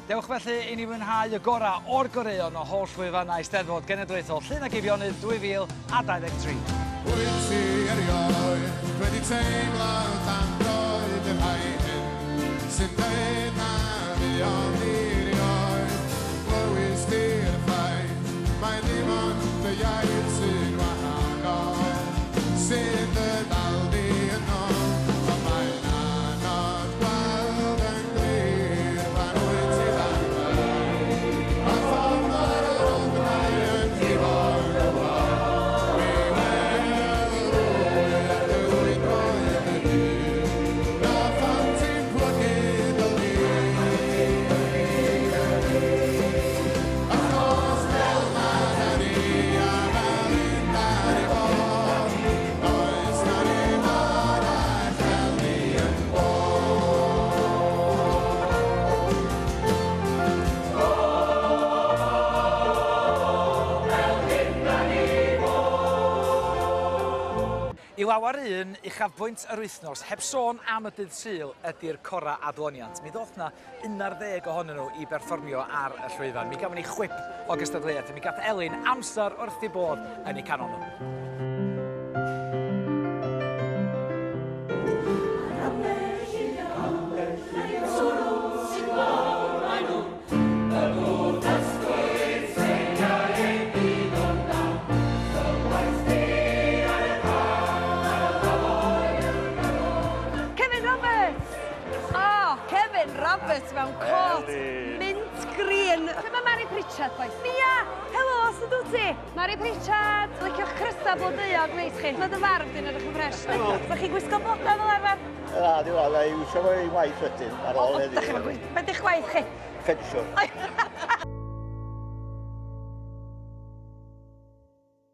Dewch felly i ni fwynhau y gorau o'r goreuon o holl lwyfannau Eisteddfod Genedlaethol Llŷn ac Eifionydd 2023. Wyt ti erioed wedi teimlo dan droed y rhai hyn sy'n dweud na fuon ni 'rioed? Glywis di'r ffaith mai dim ond dy iaith sy'n wahanol sy'n dy ddal di yno, ond mae'n anodd gweld yn glir pan wyt ti dan draed. A phan mae'r aroglau yn llifo'n gyflym, mi wel rwy ar dy lwybrau dy hun, na phan ti'n plygu dy lin. Achos fel 'ma 'da ni a fel un 'da ni fod, does 'na neb arall fel ni yn bod. I lawer un, uchafbwynt yr wythnos, heb sôn am y dydd Sul, ydi'r corau adloniant. Mi ddoth 'na unarddeg ohonyn nhw i berfformio ar y llwyfan. Mi gafon ni chwip o gystadleuaeth a mi gath Elin amser wrth ei bodd yn eu canol nhw. Kevin Roberts! O, Kevin Roberts mewn cot mint green. Lle mae Mari Pritchard, bois? Nia! Helo, sut wyt ti? Mari Pritchard! Liciwch crysa blodeuog neis chi. Mae dy farf di'n edrych yn ffresh. Ydych chi'n gwisgo blodau fel arfer? Na, dim ond, na i wisio fo i waith wedyn, ar ôl heddiw. Be di'ch gwaith chi? Fensiwr.